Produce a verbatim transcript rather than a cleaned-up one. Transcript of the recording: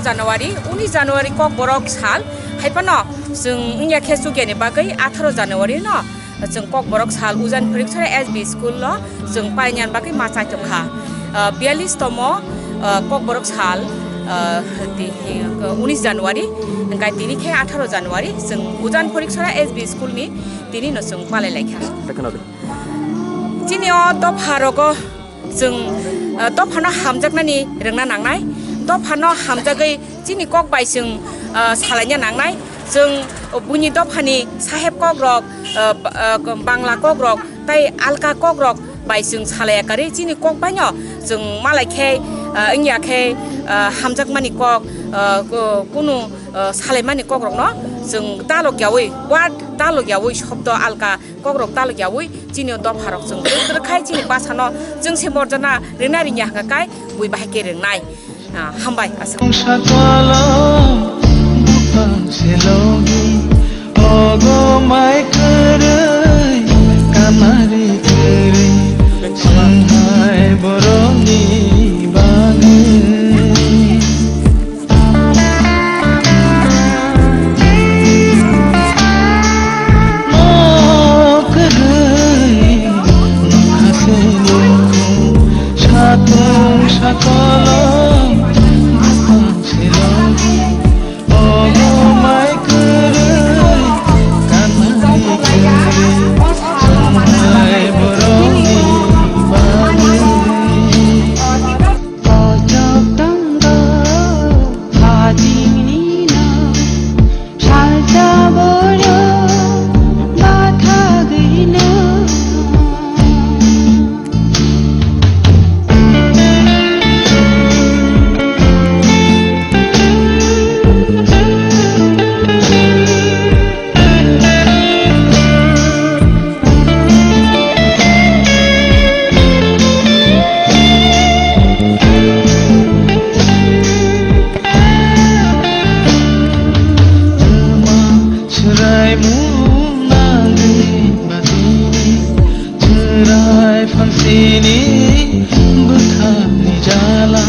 January, unis January Kokborok sal, hai phano chwng wngya khe chukya ni bagwi atharo January no chwng Kokborok sal Ujan Phorikchara S B school o chwng painani bagwi ma chaitok kha. Ah, biyalish tomo, ah, Kokborok sal, ah, di, unis January, hingkhe tini khe atharo January chwng Ujan Phorikchara S B school ni tini no chwng palai lai kha. Chini o dopha rogo chwng, ah, dophano hamjaknani rwngna nangnai. Dophano hamjagwi chini kok bai chwng, ah, salaina nangnai. Chwng buini dophani saheb kokrok, ah, ba-, ah, Bangla kokrok tei alka kokrok bai chwng salaiya karwi chini kok baino chwng malai khe, ah, wngya khe, ah, hamjakmani kok, ah, ko-, kunu, ah, salaimani kokrokno chwng dalok yaui, word dalok yaui, shobdo alka kokrok talok yaui chini o dopharok chwng twrwk twrwk khai chini bwsano chwng se morjana rwna rwngya hwnkha kai bui bahai khe rwngnai. Ah, hambai, aswk. Sakalo bupang se logi, ogo mai kwrwi, kanari kwrwi, chwng hai borokni bagwi. Kochok tonggo hajingni no, salsa borok bathagwi no. Chwraimung nangwi batini, chwrai phansini bwkhakni jala.